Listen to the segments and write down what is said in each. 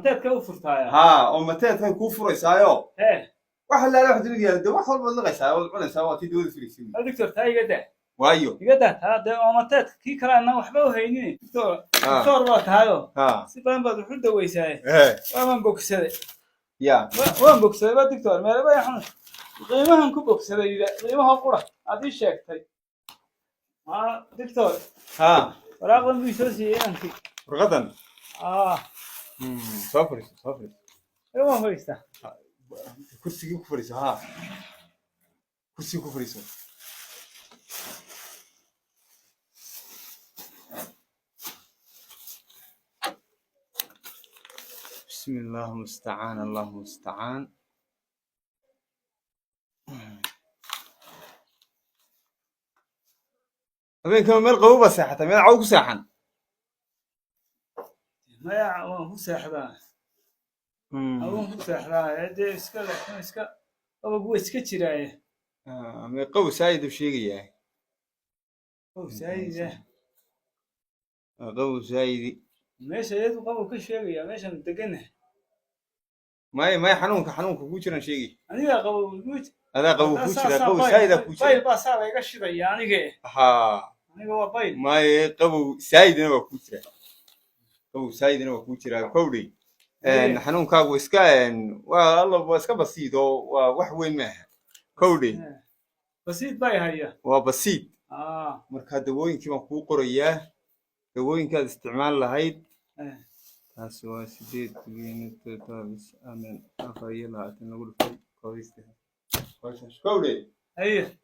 Mateedka u furtaaya. Haa, oo mateedkay kuu furaysaayo. Hee. Wax allaale wax dunida yaala dee wax walbaad liqaysaa waad cunaysaa, waa tii dawada furaysay. Ha doctor, taa iga daa. Waayo? Iga daa taa dee, oo mateedka kii kale anna waxba u haynin doctor. Ha. Doctor baa tahayo. Ha. Si badan baad wax u daweysaaye. Ee. Waan bogsaday. Ya. Waan bogsaday ba doctor, meelaba xanuun qiimahan ku bogsaday, qiimaha qura aad ii sheegtay. Ha doctor. Ha. Waraaqdan buu soo siiyey inankii. Warqadan? Ah. Soo fadhiiso, soo fadhiiso. Ee, waan fadhiistaa. Kursigii ku fadhiiso. Ha, kursigii ku fadhiiso. Bismi illah mustacaan, allahu mustacaan. Habeenkama meel qabow baa seexata, meel caw ku seexan? Maya, waan ku seexdaa, waan ku seexdaa. Ee, dee iska laakiin iska qabag waa iska jiraaye. Ah, mee qabow saayid uu sheegayaa. Qabow saayida. Ah, qabow saayidi. Meesha iyadu qabow ka sheegaya, meeshan deganahay. Maya, maya, xanuunka, xanuunka kuu jiraan sheegay. Aniga qabow igu Adaa qabow kuu jira, qabow saayidaa kuu bayl jira. Baa saa layga shidaya aniga. Haa. Aniga waa bayl. Maye, qabow saayidina waa kuu jira, qabow saayidina waa kuu jira kowdhay. Ee. Xanuunkaagu iska waa alla, waa iska basiid oo waa wax weyn maaha kowdhay. Ee, basiid bay haya. Waa basiid. Ah. Marka dawooyinkii baan kuu qorayaa, dawooyinkaad isticmaal lahayd. Ee. Taasi waa 8 amen 24 lagu dhuftay 1 kowdhay. Haye.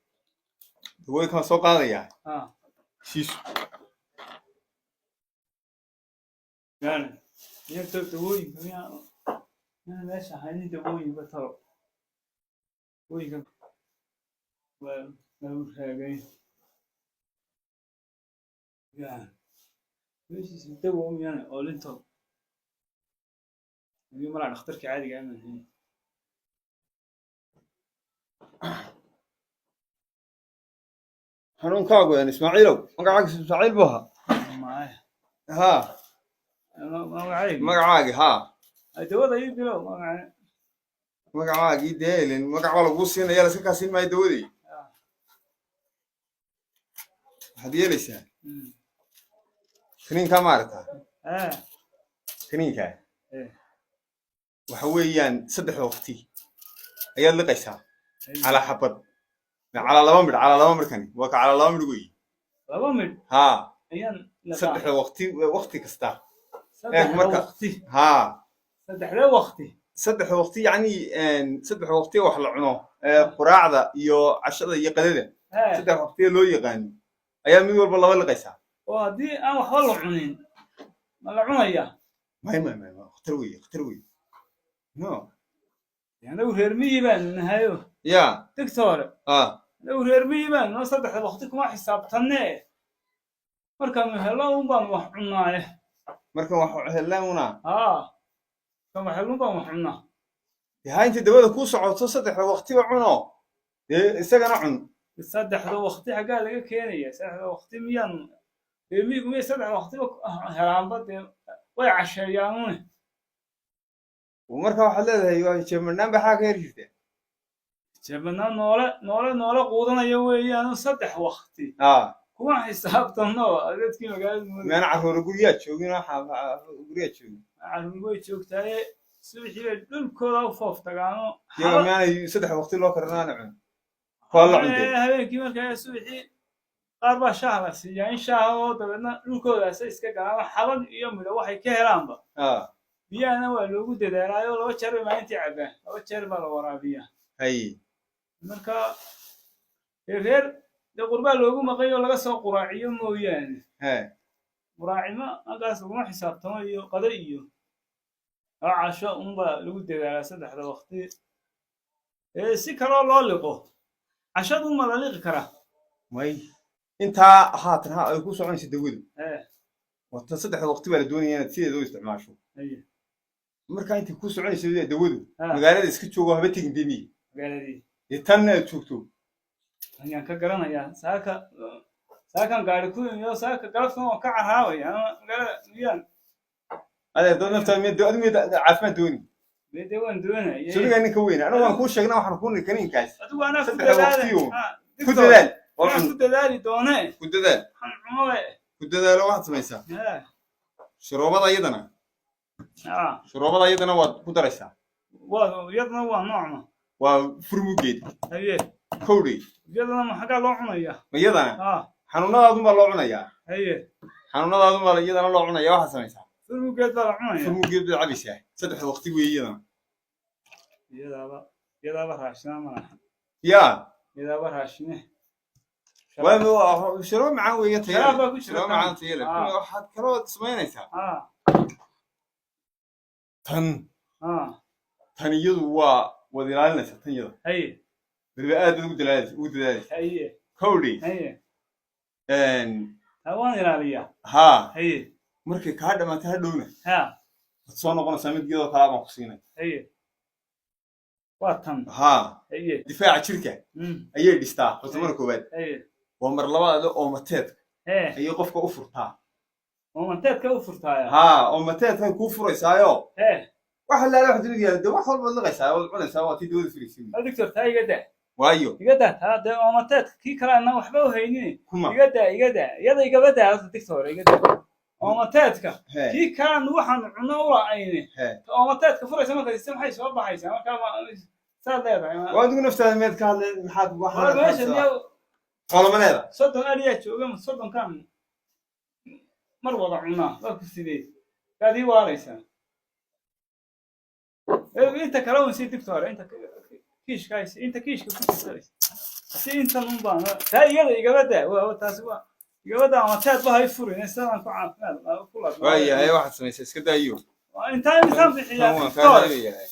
Dawooyinkaan soo qaadayaa. Ah. Siiso. Yani iyagoo dawooyinka miyaa meesha haynin dawooyinka talo dawooyinka waa lagu raagay. Yani meeshiisa dawo miyaan oolinto iyo malaa dhakhtarka caadiga ama ahayn. Xanuunkaagu Ismaaciilow, magacaaga Ismaaciil buu ahaa? Maya. Haa. Magacayga? Magacaagi, haa. Ay, dawada ii bilow magaca. Magacaagii dee ilin magac baa laguu siinaya, laska kaa siin maayo dawadii. Ah. Waxaad yeelaysaa kaniinkaa maaragtaa? Eh. Kaniinkaa. Eh. Waxa weeyaan saddexda waqti ayaad liqaysaa. Ay. Calaa xabad, calaa laba midh, calaa laba midh. Kani waa ka calaa laba midh weeye. Laba midh? Haa. Ayaan liqaa? Saddexda waqti, waqti kasta. Saddexda Marka- waqti? Haa. Saddexda waqti? Saddexda waqti, yacni saddexda waqti wax la cuno, ee quraacda iyo cashada iyo qadada. Eh. Saddex waqti loo yaqaano ayaa mid walba laba liqaysaa. Oo haddii aan waxba la cunin ma la cunaya? May, may, may, may, khatar weeye, khatar weeye, no. Anagu reer miyi baanu nahayo. Ya. Doctor. Ah. Anagu reer miyi baanu noo, saddexda waqti kuma xisaabtanne, markaanu hello un baanu wax cunnaaye. Marka wax helaan una? Haa, markaan wax hello un baan wax cunnaa. Dee haa, inta dawada kuu socoto saddexda waqtiba cuno, dee isagana cun. Saddexda waqti xaggaa laga keenaya? Saddexda waqti miyaan reer miyigu miyay saddexda waqtiba helaanba? Dee way casheeyaanune. Marka waxaad leedahay waa jeemadnaan baa xaa ka heri jirta. Jeebadnaa noole noole noole quudanaya weeyaan, saddex waqti kuma xisaabtano dadkii magaalada mooday. Meena carruura guryaad joogin oo guryaad joogin? Carruur way joogtaaye, subaxii bay dhulkooda u foof tagaano. Iyaga miyaanay saddex waqti loo karinaana cun waa la cuntay? Habeenkii markaa subaxii qaar baa shaah la siiyaa, in shaaha oo dabeedna dhulkoodaasay iska galaan, xabag iyo midho waxay ka helaanba. Biyahana waa loogu dadaalaayo, 2 jeer bay maalintii cabbaan, 2 jeer baa la waraabiyaa. Hay. Marka dee reer dee qurbaa loogu maqayo laga soo quraaciyo mooyaane. He. Quraacimo halkaas laguma xisaabtamo iyo qado iyo oo casho unbaa lagu dadaalaa saddexda waqti. Ee si kaloo loo liqo cashadu ma la liqi karaa? May, intaa haatan ha ay ku soconayso dawadu. Ee. Wata saddexda waqti baa la doonaya inaad sideeda u isticmaasho. Haye. Marka intay ku soconayso dawadu, Ah. magaalada iska joogo, haba tegin dee miyi. Magaaladii? Dee tan aad joogto. Ayaan ka garanayaa, saaka saakan gaari ku imiyo, saaka galabtan waan ka carraabaya ama magaalada miyaan. Adeer, dad naftaada miyaad adigu miyaad caafimaad dooni? Dee waan doonayay. Sudigaa ninka weyne, anigu waan kuu sheegnaa, waxaan kuu nihi kaniinkaas Adigu anaa ku saddex dadaala. waqtiyo. Ah, Ku doctor, dadaal oo anaa cun. Ku dadaali doonee. Ku dadaal. Waxaan cunobe. Ku dadaalo, waxaad samaysaa shuroobada iyadana. Shuroobada iyadana waad ku daraysaa. Waa iyadana waa noocma? Waa furmugeed. Haye. Kowdhay. Iyadana ma xaggaa loo cunaya? Ma iyadana? Xanuunadaadun baa loo cunayaa. Haye. Xanuunadaadun baa iyadana loo cunaya. Waxaad samaysaa Furmugeed baa la cunaya. Furmugeed baad cabaysaa, saddex waqti weeye iyadana. Iyadaaba raashina malaha. Yaa. Iyadaaba raashine. Waa sharoobo macaan weeye, tayo Sharaab leh. Baa ku jira. Sharoobo macaan tayo leh. Waxaad kaloo samaynaysaa tan. Tan iyadu waa waad ilaalinaysaa tan iyada. Haye. Weliba aad baad ugu dadaalaysa, ugu dadaalaysa. Haye. Kowdhay. Haye, taa waan ilaaliyaa. Haa. Haye. Markay kaa dhamaato hadhowna waad soo noqonaysaa, mid iyadoo kalaa baan ku siinay. Haye, waa tan. Haa. Haye. Difaaca jirka ayay dhistaa horta marka koowaad. Haye. Waa mar labaad, oo mateedka hee ayay qofka u furtaa. Oo mateedka u furtaaya? Haa, oo mateedkay kuu furaysaayo. Waxa laala wax dunida yaala dee, wax walbaad liqaysaa, waad cunaysaa, waa tii dawada furaysay. Ha, doctor, taa iga daa. Waayo? Iga daa taa dee, oo mateedka kii kale ana waxba u haynin. Kuma? Iga daa, iga daa, iyada igaba daa horta, doctor, iga daa oo mateedka. Hee. Kii kalaan waxaan cuno u la'ayne. Hee. Oo mateedka furaysa marka sise maxay soo baxaysaa markaa saad leedahay Waa adigu naftaada miyaad ka hadlay? Maxaad Waa waxaad meesha miyaa? Xoolamaneeda. 30 ariyaa jooga, 30-kan mar wada cunaa waa ku sidee kaad ii waaraysaa? Inta kale un sii, doctor, inta kiishka haysi, inta kiishka ku jirta si intan un baan taa iyada igaba daa. Waa taasi, waa igaba daa, mateed ba hay furin, sidaan ku caafimaad ku ladnaa. Waayahay, waxaad samaysaa iska daayo. Intaa intaan bixiyaa. Tan waan kaa Doctor. reebayahay.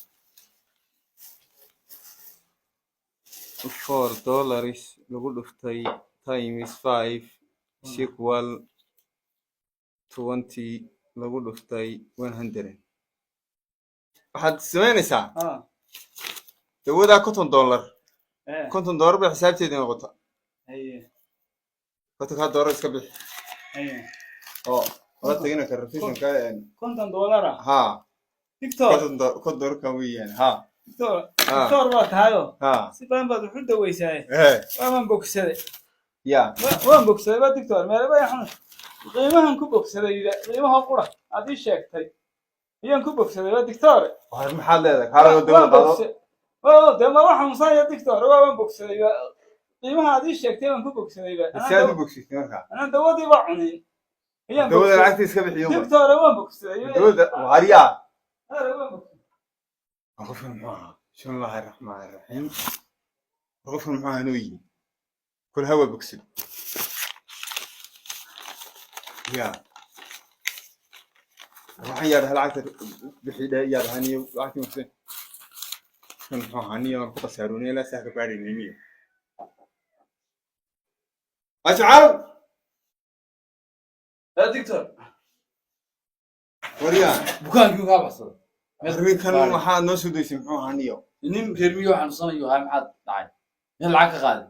$4 lagu dhuftay times 5 is equal 20 lagu dhuftay 100. Waxaad samaynaysaa dawadaa $50. $50 bay xisaabteedii noqota. Haye. $50-kaa iska bixi. Haye. Oo wala tagina karafishanka. $50 ah? Haa. Doctor. $50-kan weeyaan, haa. Doctor. Ah. Doctor baa tahayo. Haa. Si badan baad wax u daweysaaye. Ee. Waan bogsaday. Ya. Waan bogsaday ba, doctor, meel ba xanuun qiimahan ku bogsaday, qiimaha qura aad ii sheegtay ayaan ku bogsaday ba, doctor. War maxaad leedahay? Kaalago Waan dawada qaado. Oo dee ma wax xanuunsanaya, doctor, waan bogsaday ba, qiimaha aad ii sheegtay waan ku bogsaday ba. Si aad u bogsatay markaa? Anaan dawadii ba cunin ayaan Dawada bogsaday. lacagta iska bixiyo. Doctor, waan bogsaday. Dawada waaryaa. Hore, waan bogsaday. Qofkan muxuu ahaa? Bismillaahi raxmaani raxiim. Qofkan muxuu ahaa noo yimi? Kul hawa bogsid ya, waxaan yaa dhahay lacagta bixi dhe, yaa dhahay niyo lacagtii mase. Qofkan muxuu ahaa niyo aan ku khasaaroonay ilaa saa ka baadhaynay niyo ajcaal. Ya doctor. Waryaa. Bukaankii kaa baxsaday. Arrinkan waxaad noo soo daysay muxuu ahaa niyo? Nin reer miyi xanuunsanayo haa, maxaad dhacay? Meel lacag ka qaaday.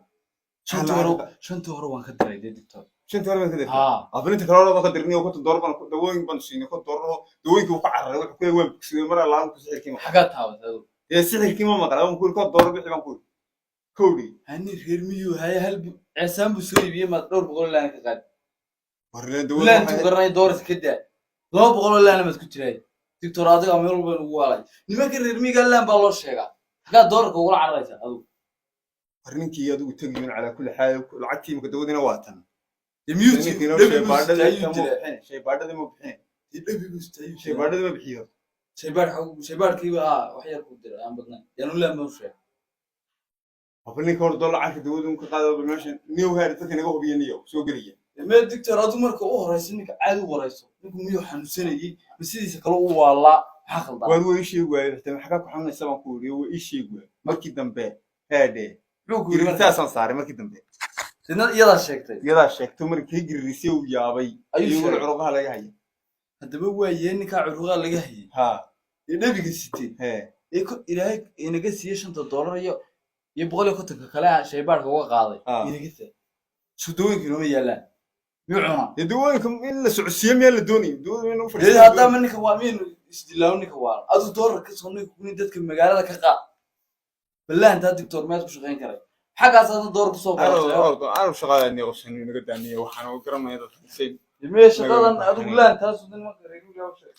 Shantii hore, shantii hore waan ka diray dee, doctor. Shantii hore baan ka dirtay? Haa. Afarinta kale hore ka dirnay, $50 baan dawooyin baan siinay, $50 dawooyinkii wuu ka cararay. Wuxuu ku leeyahay waan bogsaday, mar allaan ku sixirkii ma Xaggaa taabatay adigu? Dee sixirkii ma maqla, waan ku yiri $50 bixi baan ku yiri, kowdii. Nin reer miyi haya hal ceesaan buu soo iibiyey, maad dhowr boqol oo laan ka qaaday. Warleen dawada Laan tuu garanay dooras ka daa. 200 oo laan maad ku jiray. Doctor, adiga meel walba ugu waalay. Nimanka reer miyiga laan baa loo sheegaa. Xaggaa doolarka ugula cararaysa adigu? Arrinkii adigu tegiyun, calaa kulli xaal lacagtii imika dawadina waa tan. Dee miyuu Ninkiina dhabi buu shaybaadhadii istaayuu ma dilaa. bixin, shaybaadhadii ma bixin. Dee dhabi buu istaayuu dilaa. Shaybaadhadii ma bixiyo. Shaybaadhkiiba haa, wax yar ku diray aan badnayn. Yaanu laan baan u sheegay. Aba ninka hor doo lacagta dawada un ka qaado, bal meesha niyow haari dadka naga hubiya niyow soo gelaya. Mee doctor, adigu marka u horeyso ninka caadi u wareyso, ninku miyuu xanuunsanayey ma sidiisa kale u waalaa? Maxaa khaldan? Waar waa ii sheegi waayey xitaa, maxaa ku xanuunaysa baan ku yidhi, waa ii sheegi waayey markii dambe haadhe. Muxuu ku yidhi marka? Girirtaasaan saaray markii dambe. Sidna iyadaa sheegtay. Iyadaa sheegto, markii giririsay uu yaabay. Ayuu iyo sheegay. Curuqaha laga haya. Haddaba waayee ninkaa curuqaa laga hayay haa ee dhabiga sitay hee ee Ilaahay inaga siiyey $5 iyo 150-ka kale ah shaybaadhka uga qaaday. Ah. Inaga saa sudooyinka inooma yaallaan. Miyuu cunaa? Dee dawooyinka in la socodsiiyo miyaa la doonaya? Dawada in u Dee fadhiisto. Haddaama ninka waa miyaynu isdilaawo ninka waa aduu doolar ka soo ninka kunin dadka magaalada ka qaad ballaantaa doctor miyaad ku shaqayn karay xaggaas hadda doolar kusoo baratay. Arab shaqada ni qabsan naga daaniyo, waxaan oo garanaya dadka say. Mee shaqadan adigu laantaasu nimanka reer miyiga u sheeg.